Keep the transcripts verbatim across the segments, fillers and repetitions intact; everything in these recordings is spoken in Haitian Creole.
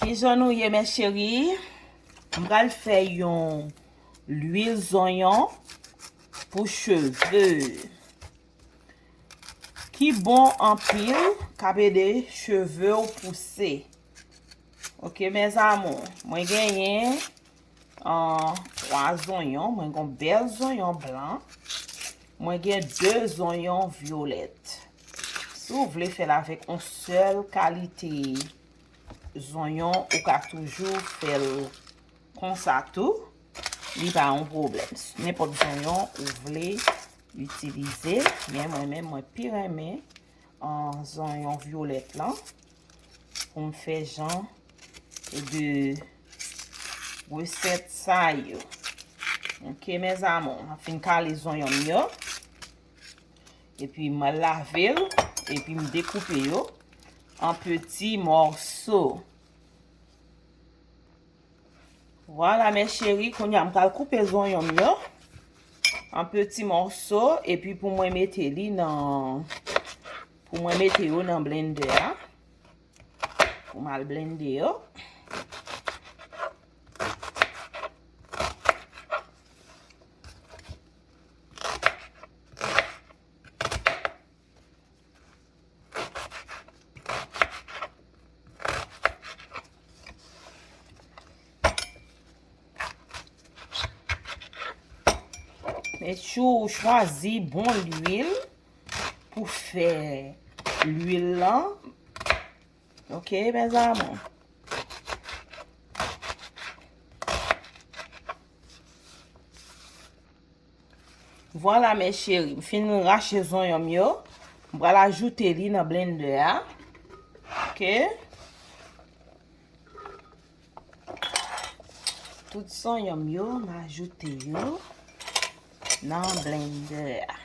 Kijan nou ye, mes chéries? M pral fè yon lwil zonyon pou cheve. Ki bon anpil, k ap ede cheve w pouse. Ok, mes amours, mwen genyen, ah, twa zonyon. Mwen gen yon bèl zonyon blan. Mwen gen de zonyon vyolèt. Si w vle fè l avèk yon sèl kalite zonyon, ou ka toujou fè l konsa tou. Li pa yon pwoblèm. Nenpòt zonyon ou vle itilize, men mwen menm, mwen pi renmen, ah, zonyon vyolèt lan pou m fè jan de resèt sa yo. Ok, mes amours, mwen fin kale zonyon m yo. Epi m lave l, epi m dekoupe yo an peti mòso. Vwala, mes chéries, kounye a m pral koupe zonyon m yo an peti mòso, epi pou mwen mete li nan, pou mwen mete yo nan blendè a, pou m al blende yo. Make sure ou chwazi bon lwil pou fè lwil lan. Ok, mes amours. Vwala, mes chéries, m fin rache zonyon m yo. M pral ajoute li nan blendè a. Ok. Tout zonyon m yo, m ajoute yo nan blendè a.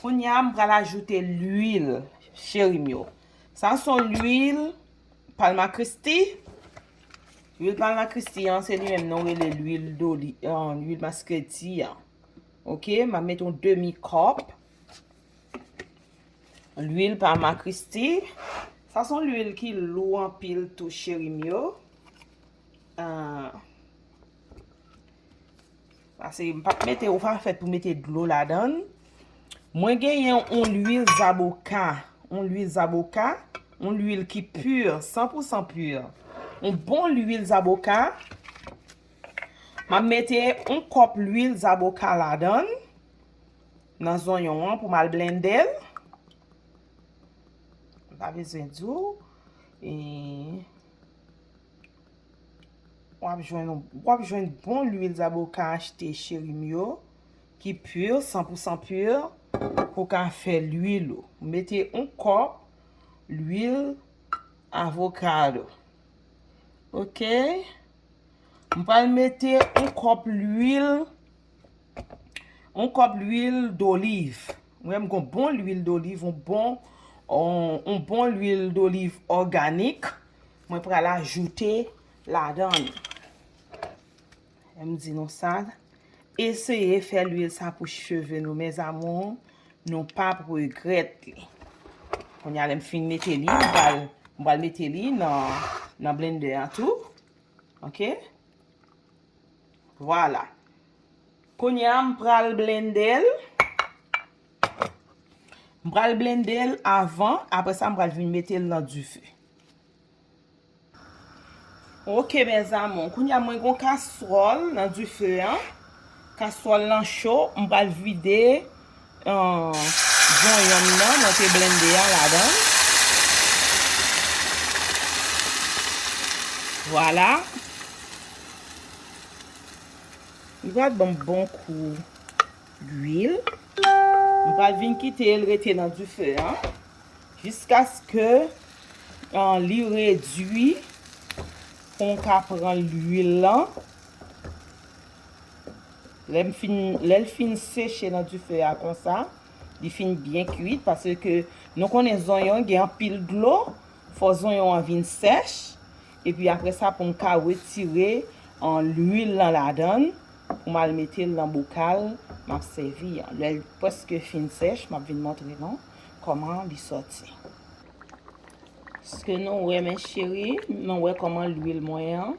Kounye a, m pral ajoute lwil, cheri m yo. Sa se yon lwil Palma Christi. Lwil Palma Christi an, se li menm nou rele lwil doli, euh, lwil maskreti an. Ok, m ap mete yon demi kòp lwil Palma Christi. Sa se yon lwil ki lou anpil tou, cheri m yo. Ah. Pase m p ap mete, ou pa fèt pou mete dlo ladan l. Mwen genyen yon lwil zaboka, yon lwil zaboka, yon lwil ki pi, san pou san pi. Yon bon lwil zaboka. M ap mete yon kòp lwil zaboka ladan l, nan zonyon an pou m al blende l. M pa bezwen di w. E W ap jwenn, w ap jwenn bon lwil zaboka achte, cheri m yo, ki pi, san pou san pi, pou w ka fè lwil ou. Mete yon kòp lwil avokado. Ok? M pral mete yon kòp lwil yon kòp lwil doliv. Mwen, m gon bon lwil doliv, yon bon, yon, yon bon lwil doliv òganik. Mwen pral ajoute ladan l. M di nou sa, eseye fè lwil sa pou cheve nou, mes amours, nou p ap regrèt li. Kounye a, lè m fin mete li, m pral, m pral mete li nan, nan blendè a tou. Ok? Vwala. Kounye a, m pral blende l. M pral blende l avan, apre sa, m pral vin mete l nan dife. Ok, mes amours. Kounye a, mwen gon kaswòl nan dife an. Kaswòl lan cho, m pral vide, euh, zonyon m nan, mwen te blende a ladan. Vwala. Li pral ban m bon kou lwil. M pral vin kite l rete nan dife an jiskaske, ah, li redui pou m ka pran lwil lan. Lè m fin, lè l fin seche nan dife a konsa, li fin byen kuit, paske nou konnen zonyon gen anpil dlo, fò zonyon an vin sèch, epi apre sa pou m ka retire, an, lwil lan ladan l, pou m al mete l nan bokal m ap sèvi an. Lè l prèske fin sèch, m ap vin montre nou. kòman li sòti. Èske nou wè, mes chéris? Nou wè kòman lwil mwen an,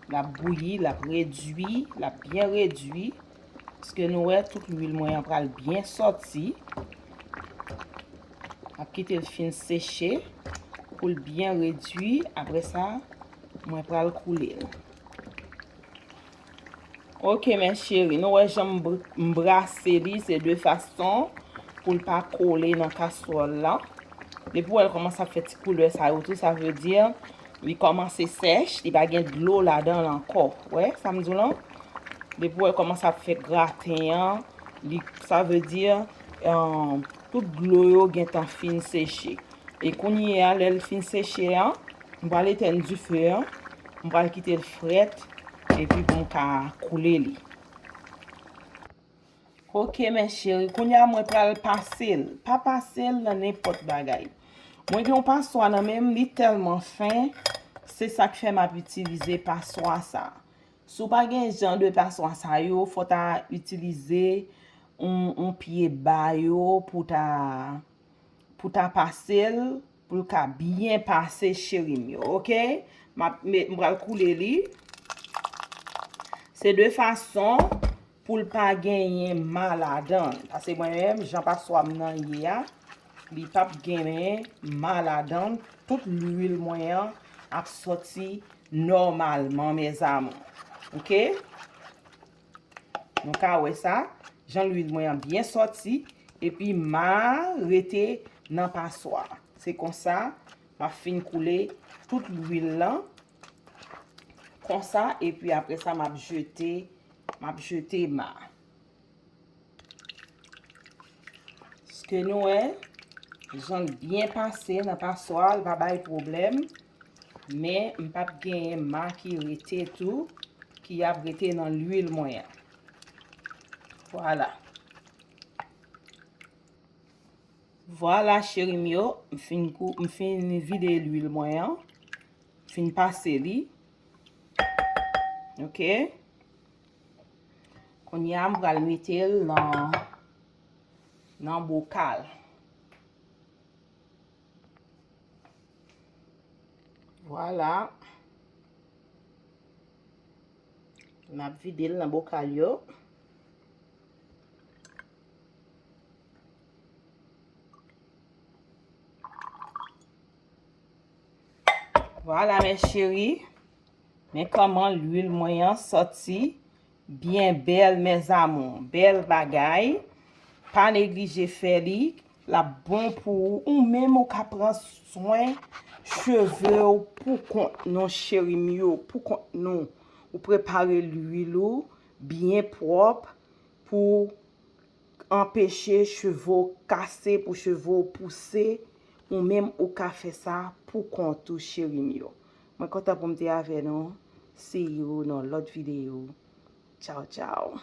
l ap bouyi, l ap redui, l ap byen redui. Èske nou wè, tout lwil mwen an pral byen sòti. M ap kite l fin seche pou l byen redui. Apre sa, mwen pral koule l. Ok, mes chéris, nou wè jan m br- m brase li, se de fason pou l pa kole nan kaswòl la. Depi w wè l kòmanse ap fè ti koulè sa yo tou, sa vle di li kòmanse sèch, li pa gen dlo ladan l ankò. Wè sa m di w lan? Depi w wè l kòmanse ap fè graten an, li, sa vle di, um, tout dlo yo gentan fin seche. E kounye a, lè l fin seche an, m pral etèn dife an, m pral kite l frèt, epi pou m ka koule li. Ok, mes chéris, kounye a mwen pral pase l. Pa pase l nan nenpòt bagay. Mwen gen yon paswa nan men m, li tèlman fen, se sa k fè m ap itilize paswa sa. Si w pa gen jan de paswa sa yo, fò w ta itilize yon, yon pye ba yo pou w ta pou w ta pase l, pou l ka byen pase, cheri m yo, ok? M ap met, m pral koule li. Se de fason pou l pa genyen ma ladan l. Paske mwen menm, jan paswa m nan ye a, li p ap genyen ma ladan l. Tout lwil mwen an ap sòti nòmalman, mes amours. Ok? Nou ka wè sa, jan lwil mwen an byen sòti, epi ma a rete nan paswa. Se konsa, m ap fin koule tout lwil lan, konsa, epi apre sa, m ap jete, m ap jete ma a. Èske nou wè, jan l byen pase nan paswa, l pa bay pwoblèm, men m p ap genyen ma ki rete tou, ki ap rete nan lwil mwen an. Vwala. Vwala, cheri m yo, m fin kou, m fin vide lwil mwen an, m fin pase li. Ok. Kounye a, m pral mete l nan, nan bokal. Vwala. M ap vide l nan bokal yo. Vwala, mes chéris. Men kòman lwil mwen an sòti byen bèl, mes amours. Bèl bagay. Pa neglije fè li. L ap bon pou ou. Ou menm ou ka pran swen cheve w pou kont nou, cheri m yo. Pou kont nou. Ou prepare lwil ou byen pwòp pou anpeche cheve w kase, pou cheve w pouse, ou menm ou ka fè sa pou kont ou, cheri m yo. Mwen kontan pou m te avè nou. See you nan lòt videyo. Tchaw, tchaw.